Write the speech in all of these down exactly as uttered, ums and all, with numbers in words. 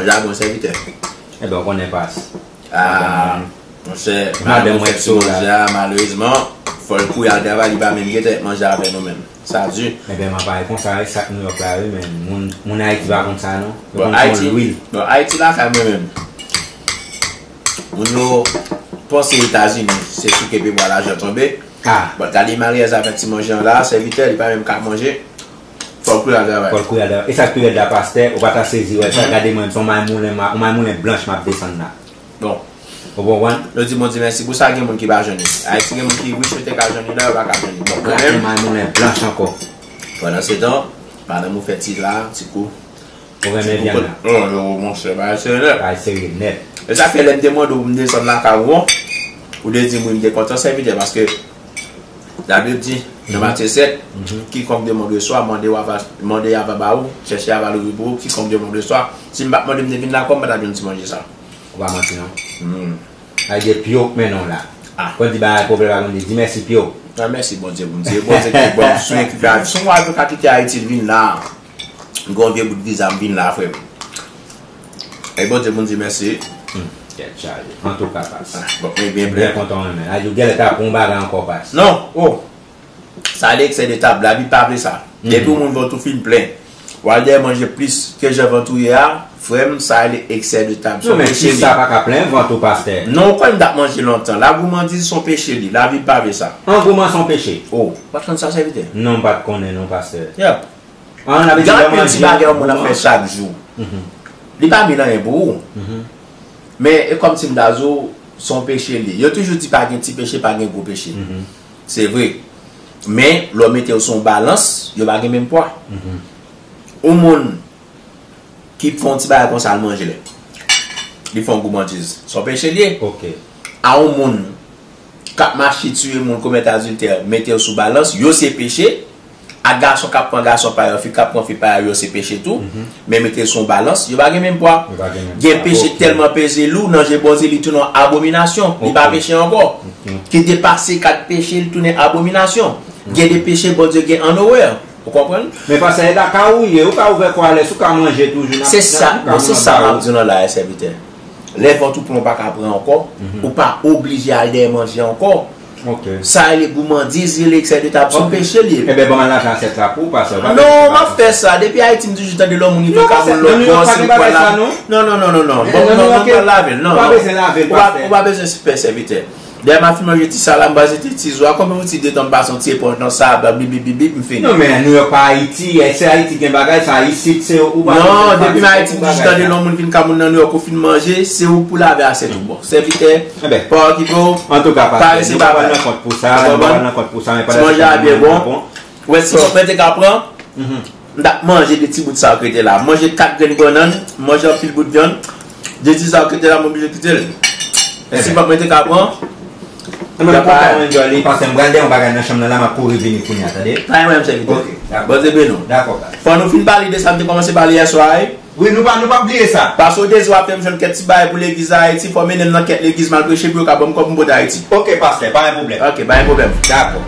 Manje a bon, sèvitè. Enben, w konnen pas. Ah, monchè, madanm mwen fè ti manje a, malerezman, fò l kouri al travay, li pa menm gen tan ap manje avè nou menm. Sa di. Enben, m ap pale konsa, wi, sa k Nouyòk la, wi, men moun, moun Ayiti pa konn sa, non. Yo konn se yon lwil. Bon, Ayiti lakay mwen menm. Moun yo panse Etazini, se sou kenbe bwa lajan tonbe. Ah. Bon, gade maryaj avèk ti manje an la, sèvitè, li pa menm ka manje. Fò l kouri al travay. Fò l kouri al travay. E sa k pi rèd la, pastè, ou pa ta sezi wè sa, gade mwen, se yon may moulen, ma- yon may moulen blanch m ap desann la. Bon. Ou konprann? Nou di Bondye mèsi pou sa, gen moun ki pa jwenn li. Ayiti gen moun ki rich, yo te ka jwenn li, la, yo pa ka jwenn li. Bon, mwen menm, may moulen blanch ankò. Pandan se tan, madanm ou fè ti la, ti kou. Ou renmen vyann la? Oh, yo, monchè, bagay serye nèt. Bagay serye nèt. E sa fè lè m te mande w pou m desann lakay ou an, ou te di m wi, m te kontan sèvitè, paske Labib di, nan Matye sèt, kikonk demande reçoit, mande, a va, mande, a va ba ou, chèche, a va louvri pou ou, kikonk demande reçoit. Si m pa t mande, m te vin lakay w, m pa t ap jwenn ti manje sa. Ou pa manti, non. Hmm. Sa vle di Pyo k mennen w la. Ah. Konn di bagay pwòp la, konn di, di mèsi Pyo. Ah, mèsi Bondye pou m di, e Bondye ki ban m swen, ki fè, si yon avoka kite Ayiti, l vin la, m gen yon vye bout viza, m vin la, frè m. E Bondye pou m di mèsi. Hmm, tèt chaje. Antouka, pas. Ah, bon, mwen byen plen. Byen kontan, mwen menm. Sa vle di, ou genlè ta pran yon bagay ankò, pas. Non, oh. Sa ale eksè de tab, Labib pa vle sa. Depi yon moun vant ou fin plen, w al dèyè manje plis ke jan vant ou ye a, frè m, sa ale eksè de tab. Non, men kisa pa ka plen vant ou, pastè? Non, ou kwè m t ap manje lontan. Lagoumandiz se yon peche li, Labib pa vle sa. Angouman se yon peche? Oh, ou pa t konn sa, sèvitè? Non, m pa t konnen non, pastè. Yeah. Gen anpil ti bagay yon moun ap fè chak jou. Li pa mennen anyen pou ou. Men e kòmsi m ta di w, se yon peche li ye. Yo toujou di pa gen ti peche, pa gen gwo peche. Se vre. Men, lè w mete yo sou yon balans, yo pa gen menm pwa. Yon moun ki fè yon ti bagay konsa, l manje lèt, li fè yon goumandiz, se yon peche li ye. Ok. A yon moun k ap mache tiye moun, komèt adiltè, mete yo sou balans, yo se peche. A gason k ap pran gason pa yo, fi k ap pran fi pa yo, yo se peche tou. Men mete yo sou yon balans, yo pa gen menm pwa. Yo pa gen menm pwa. Gen peche ki tèlman peze lou nan je Bondye, li tounen yon abominasyon. Li pa peche ankò. Ki depase kad peche, li tounen abominasyon. Gen de peche Bondye gen an orè. Ou konprann? Men pastè, e lakay ou ye, ou ka ouvè kò a lè si w ka manje toujou nan. Se sa, bon, se sa m ap di w nan la, sèvitè. Lè vant ou plen, ou pa ka pran ankò, ou pa oblije al dèyè manje ankò. Ok. Sa rele goumandiz, rele eksè de tab, se yon peche li ye. Enben, ban m al lave asyèt la pou ou, pastè. Non, m ap fè sa. Depi Ayiti, m toujou tande lè yon moun rive ka moun lòt bò, se pou al lave. Non, non, non, non, non. Bon, non, non, pa lave l, non, non. Ou pa bezwen lave l, pastè. Ou pa bezwen fè sèvitè. Dèyè m ap fin manje ti salad, m pral jete ti zo a, konbyen yon ti detan m pase yon ti epòj nan sab, bip, bip, bip, bip, m fini. Non, men Nouyòk pa Ayiti, e se Ayiti gen bagay sa, isit se ou pa. Non, depi m Ayiti, m toujou tande lè yon moun vin ka moun nan Nouyòk, ou fin manje, se ou pou lave asyèt ou. Bon, sèvitè, pa okipe w. Antouka, pastè, nou pa pral nan kont pou sa, nou pa pral nan kont pou sa, men pandan se tan, manje a byen bon. Ou wè, si mwen te ka pran, m t ap manje de ti bout sa yo ki rete la. M manje kat grenn bannann, m manje anpil bout vyann. De ti sa yo ki rete la, m oblije kite l. Si m pa mwen te ka pran, m t ap pa. Enben, m kontan enjoy li, pastè, m pral dèyè yon bagay nan chanm nan la, m ap kouri vini kounye a, tande? Pa gen pwoblèm, sèvitè. Ok, dakò. Bondye beni w. Dakò, pastè. Fò nou fin pale de sa m te kòmanse pale yè swa a, wi. Wi, nou pa, nou p ap bliye sa. Paske w dezi w ap fè m jwenn kèk ti bagay pou legliz Ayiti, fò w mennen m nan kèk legliz m al preche pou yo ka ban m kòb m pote Ayiti. Ok, pastè, pa gen pwoblèm. Ok, pa gen pwoblèm. Dakò.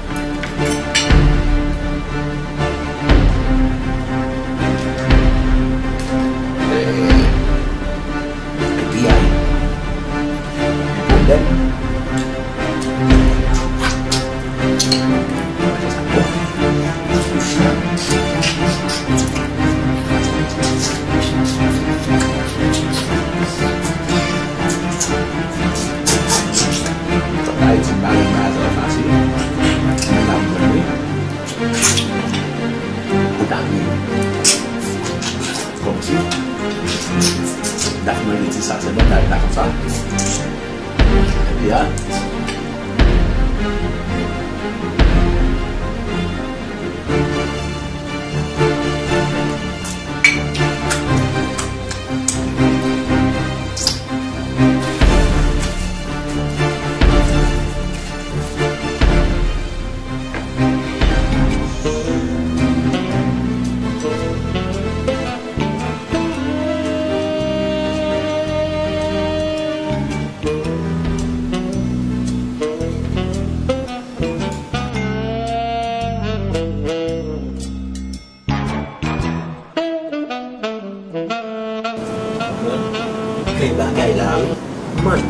Epi, ay. Pwoblèm. Ayiti, m pa konn bagay sa yo fasil. Men m ap jwenn wi. Ou ta byen. Kòmsi. Dat mwen redi sa, se bon, ta rete konsa. Epi a.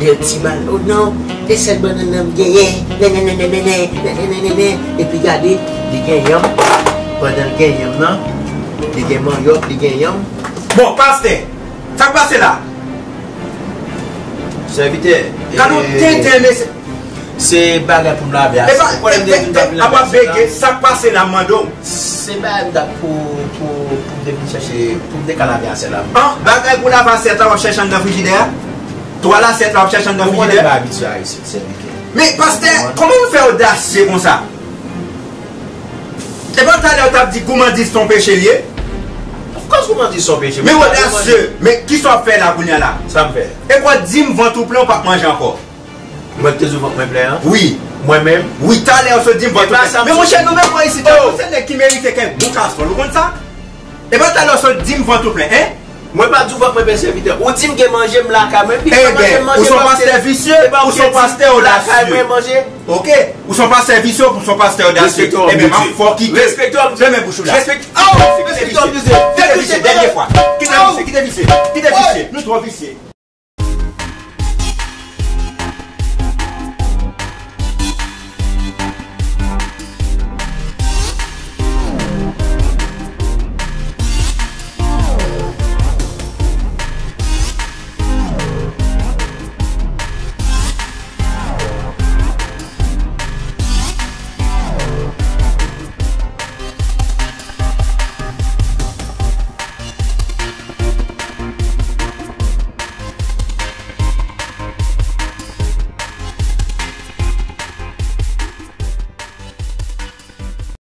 Yo ti bal, oh non, e sèl bannann nan m genyen, nènènènènènè, nènènènènè. Epi gade, li gen yanm, pandan l gen yanm nan, li gen manyòk, li gen yanm. Bon, pastè, sa k pase la? Sèvitè, gade yon tenten mesye. Se bagay pou m lave a. Epa, ap ap bege, sa k pase la, m mande w? Se bagay m t ap pou, pou, pou m te vin chèche, pou m te ka lave asyèt la. An, bagay pou lave asyèt la, w ap chèche anndan frijidè a? Twal asyèt la, w ap chèche anndan frijidè? Ou konnen m pa abitye a isit, sèvitè. Men, pastè, kòman w fè odasye konsa? E pa talè w t ap di goumandis se yon peche l ye? Of course, goumandis se yon peche. Men odasye, men kisa w ap fè la kounye a la? Sa m fè? E kwa di m vant ou plen, w p ap manje ankò? Mwen ki te di w vant mwen plen an? Wi. Mwen menm? Wi, talè w sot di m vant ou plen. Men monchè, nou menm mwen isit la, nou se nèg ki merite kèk bon kastwòl, ou konn sa? E pa talè w sot di m vant ou plen, en? Mwen pa di w vant mwen plen, sèvitè. Ou di m gen manje m lakay mwen, pi manje m manje. Ou se yon pastè visye, ou se yon pastè odasye. Oke, ou se yon pastè visye, ou se yon pastè odasye. Ebyen, m ap fè w kite. Respekte w, m di. Fèmen bouch ou la. Respekte w, m di. Kite visye, dènye fwa. Kite visye, kite visye, kite visye. Nou twò visye.